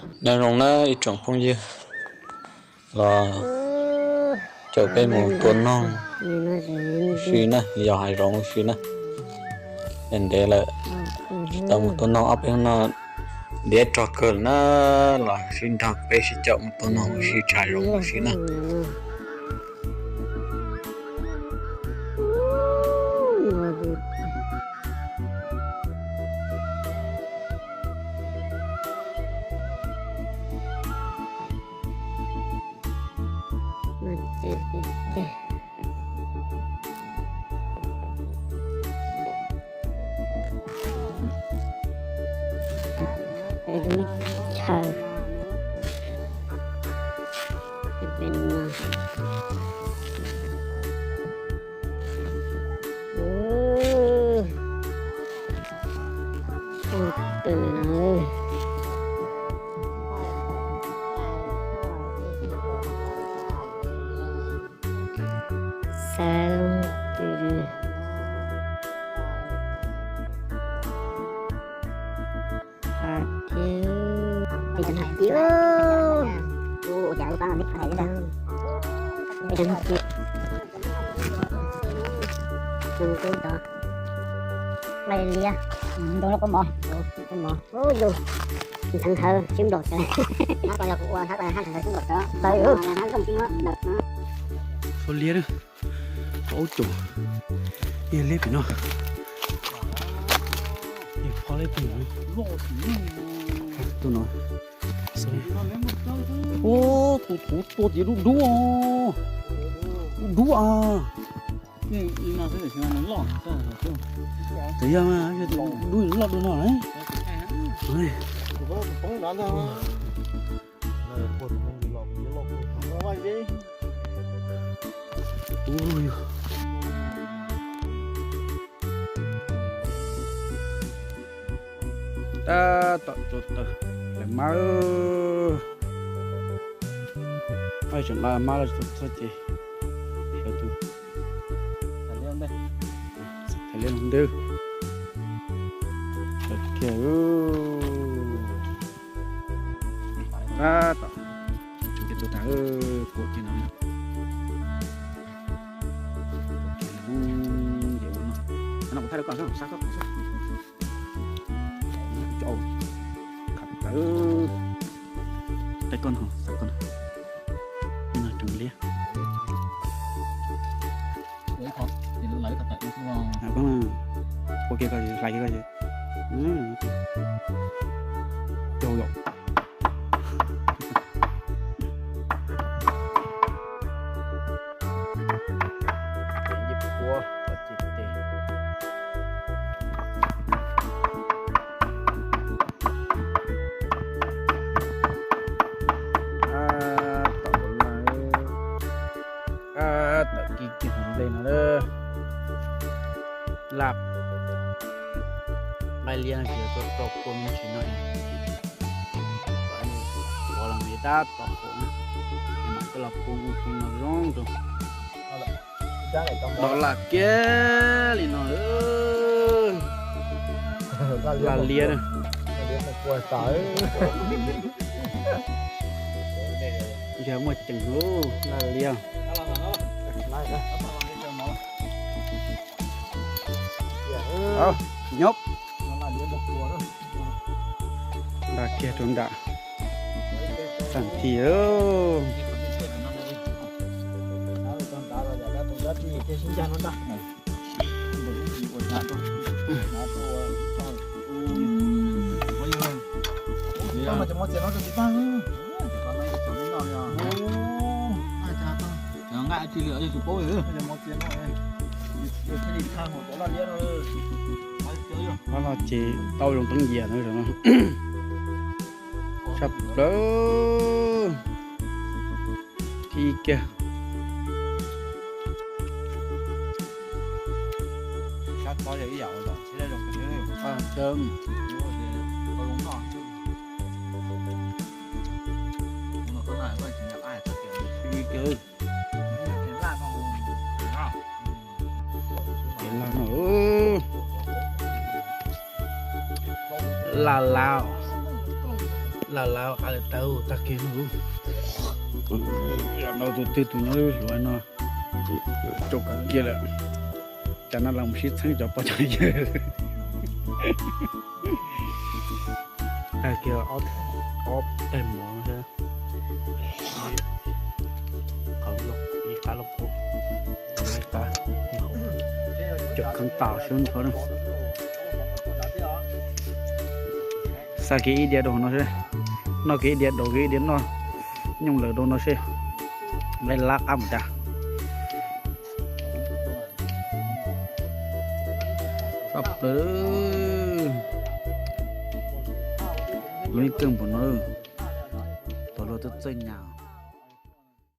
Nyob zoo na ib tsoom phooj ywg, los caum peb mus tua noog si na, yos hav zoov si na. Ntev lawm tsis tau mus tua noog, ob peb hnub no ntiav rog kawg lawm na, los sib nrog peb sib caum mus tua noog si tshav zoov si na. Chaw. Ntoo loj koj mov, ntoo loj koj mov, ntxeev hawv sib nplaum sawv. Txhua liab, tau ub caum, yog liab pem no, yog phob liab pem no, tus no, ub, tus thuv tua ces dub dub, dub dub a. Twb yog dub loj dub no. Tab tom tsuas tawm lawm mab. Oj, tseem lawv mab los txog ces sawv tus, thaiv liab ntawd, sawv kiag. Tab tom tseem kiag tus tas, kuam kiag no, kuam kiag no, kuv thaij rau koj xwb, sab koj xwb. Khav tawv, taij koj no, xav koj no, no tseem liab. Ua kiag koj, hlais kiag koj, caug yom. Ib puab ces tes. Tom laj, tawm kiag kiag hauv nplej no lawm. Laj, laj liab no ces tau rau kua me ntsis no, ua los tab tom hauv, mam coj los pub pub no zoo rau. Dov laj kiag li no. Laj liab na. Yog muaj ceem lub laj liab. Nyob, nrog kiag rau nram xam thi. Qhov no ces tau zoo teeb yias no. Tshaj plaws. Thi kiag. Thi kiag. Laj no, laj laj. Lawv lawv a lawv tau tag kiag no. No tus twg tus nyob hluav no, tsau kiag lawm. Cas no los mus sib txheeb cov poj cov yawg. Tag kiag ob peg mov thiab. Ib qab lauj kaub, ib qab, cov kheeb tau xwb ntxhov na. Xa kiag ib diav rau hauv no seb, noj kiag ib diav, daus kiag ib diav noj nyooj lawm rau no seb, lab qab mus cas. Txhob plaws, lub yeej keej npaum no, tau luag txawj txawj nyas.